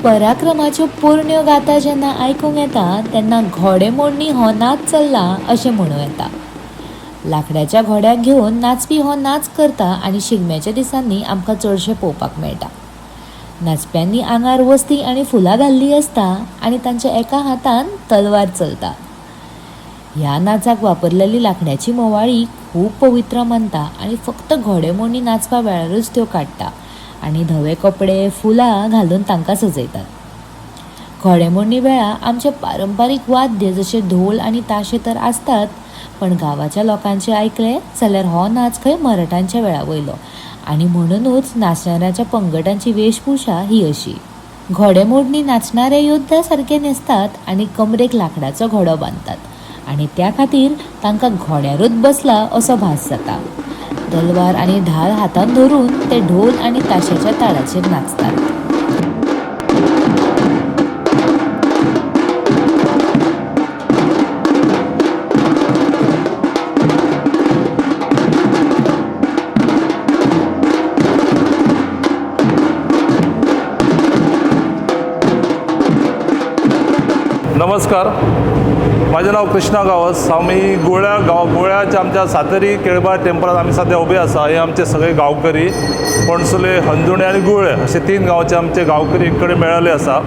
पराक्रमाच्यो पोरण्यो गाथा जेन्ना आयकूंक येता तेन्ना घोडेमोडणी हो नाच चल्ला अशें म्हणूं येता. लाकडाच्या घोड्याक घेवन नाचपी हो नाच करता आनी शिगम्याच्या दिसांनी आमकां चडशें पळोवपाक मेळटा. नाचप्यांनी आंगार वस्ती आनी फुलां घाल्लीं आसता आनी तांच्या एका हातान तलवार चलता. ह्या नाचाक वापरलेली लाकडाची मोवाळी खूब पवित्र मानता आनी फक्त घोडेमोडणी नाचपा वेळारूच त्यो काडटा आनी धवे कपडे, फुलां घालून तांकां सजयतात. घोडेमोडणी वेळार आमचे पारंपारीक वाद्य जशे ढोल आनी ताशे तर आसतात, पण गांवाच्या लोकांचें आयकलें जाल्यार हो नाच खंय मराठांच्या वेळा वयलो आनी म्हणुनूच नाचणाऱ्यांच्या पंगडांची वेशभूषा ही अशी. घोडेमोडणी नाचणारे योद्धा सारके न्हेसतात आनी कमरेक लाकडाचो घोडो बांदतात आनी त्या खातीर तांकां घोड्यारूच बसला असो भास जाता. तलवार आनी ढाल हातांत धरून ते ढोल आनी ताशाच्या ताळाचेर नाचतात. नमस्कार, माझें नांव कृष्णा गांवस. आमी गुळ्या गांव गुळ्याच्या आमच्या सातेरी केळबा टेंपलांत आमी सद्या उबे आसा. हे आमचे सगळे गांवकरी पणसुले, हंजुणे आनी गुळे अशे तीन गांवचे आमचे गांवकरी एक कडेन मेळिल्ले आसा.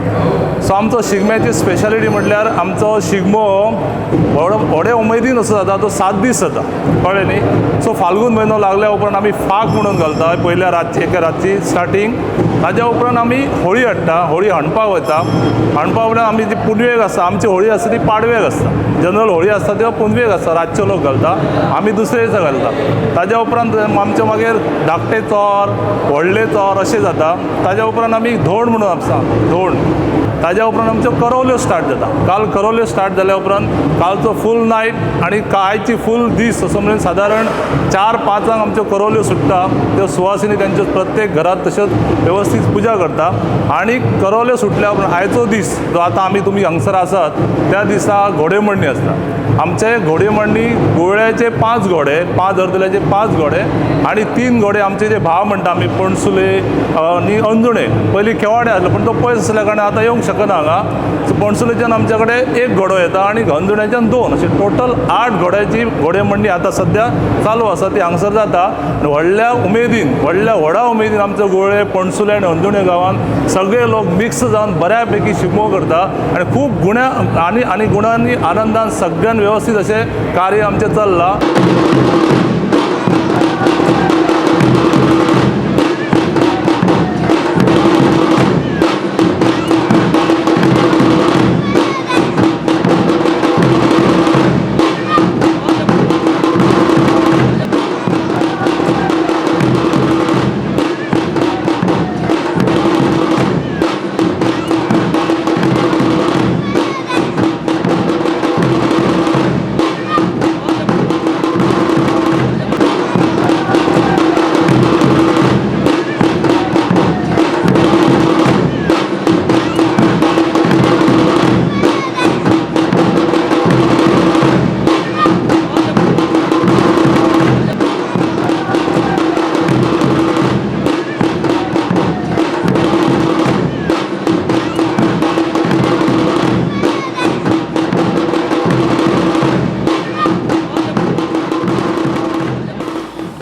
सो आमचो शिगम्याची स्पेशालिटी म्हटल्यार आमचो शिगमो व्हड व्हडे उमेदीन असो जाता, तो 7 दीस जाता, कळ्ळें न्ही. सो फाल्गून म्हयनो लागल्या उपरांत आमी फाग म्हणून घालता पयल्या रातची, एके रातची स्टार्टींग. ताज्या उपरांत आमी होळी हाडटा, होळी हाणपाक वता. हाणपा उपरांत आमी जी पुनवेक आसता, आमची होळी आसता ती पाडव्याक आसता. जनरल होळी आसता तेव्हा पुनवेक आसता, रातचे लोक घालता, आमी दुसरे दिसा घालता. ताज्या उपरांत आमचे मागीर धाकटे चोर, व्हडले चोर अशें जाता. ताज्या उपरांत आमी धोण म्हणून आसता, धोण. ताज्या उपरांत आमच्यो करवल्यो स्टार्ट जाता. काल करवल्यो स्टार्ट जाल्या उपरांत कालचो फूल नायट आनी आयची फूल दीस असो म्हणून सादारण 4-5 आमच्यो करवल्यो सुट्टा. त्यो सुवासिनी त्यांच्यो प्रत्येक घरात तश्योच वेवस्थीत पुजा करता. आनी करवल्यो सुटल्या उपरांत आयचो दीस जो आतां आमी तुमी हांगसर आसात त्या दिसा घोडेमोडणी आसता. आमचे घोडेमोडणी गुळ्याचे 5 घोडे, 5 अर्दल्याचे 5 घोडे आनी 3 घोडे आमचे जे भाव म्हणटा आमी पणसुले आनी अंजुणे. पयलीं केवाडे आसलो पूण तो पयस आसल्या कारणान आतां येवंक शकना हांगा. सो पणसुलेच्यान आमच्या कडेन 1 घोडो येता आनी अंजुण्याच्यान 2, अशे टोटल 8 घोड्याची घोडेमोडणी आतां सद्या चालू आसा, ती हांगसर जाता. आनी व्हडल्या उमेदीन, व्हडल्या व्हडा उमेदीन आमचो गुळे, पणसुले आनी अंजुणे गांवांत सगळे लोक मिक्स जावन बऱ्या पैकी शिगमो करता आनी खूब गुण्या आनी आनी गुणांनी आनंदान सगळ्यान व्यवस्थीत अशें कार्य आमचें चल्लां.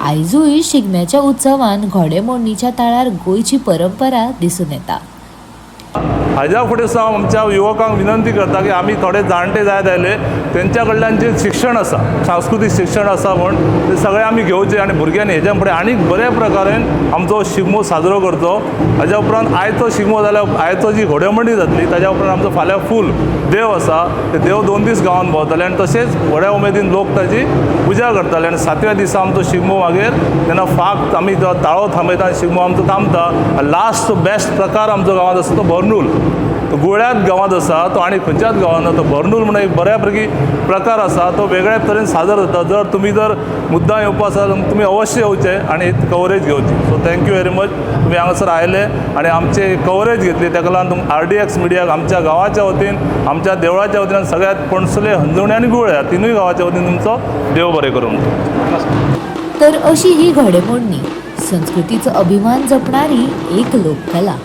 आयजूय शिगम्याच्या उत्सवान घोडेमोडणीच्या ताळार गोंयची परंपरा दिसून येता. हाज्या फुडें सुद्दां हांव आमच्या युवकांक विनंती करता की आमी थोडे जाणटे जायत आयले तेंच्या कडल्यान जें शिक्षण आसा, सांस्कृतीक शिक्षण आसा म्हूण तें सगळें आमी घेवचें आनी भुरग्यांनी हेज्या फुडें आनीक बऱ्या प्रकारान आमचो शिगमो साजरो करचो. हाज्या उपरांत आयचो शिगमो जाल्या आयचो जी घोडेमोडणी जातली ताज्या उपरांत आमचो फाल्यां फूल देव आसा, ते देव 2 दीस गांवांत भोंवतले आनी तशेंच व्हड्या उमेदीन लोक ताजी पुजा करतले. आनी 7व्या दिसा आमचो शिगमो मागीर जेन्ना फाग आमी जो ताळो थांबयता आनी शिगमो आमचो थांबता. लास्ट बेस्ट प्रकार आमचो गांवांत आसा तो भरनूल. तो गुळ्यात गांवांत आसा तो आनी खंयच्याच गांवांत ना. तो भरनूल म्हणून एक बऱ्या पैकी प्रकार आसा, तो वेगळ्या तरेन सादर जाता. जर तुमी जर मुद्दाम येवपा आसा जाल्यार तुमी अवश्य येवचे आनी कवरेज घेवची. So thank you very much, तुमी हांगासर आयले आनी आमचे कवरेज घेतली ताका लागून RDX मिडियाक आमच्या गांवाच्या वतीन, आमच्या देवळाच्या वतीन आनी सगळ्यात पणसुले, हंजुणे आनी गुळे ह्या तिनूय गांवाच्या वतीन तुमचो देव बरें करूं. तर अशी ही घोडेमोडणी संस्कृतीचो अभिमान जपणारी एक लोककला.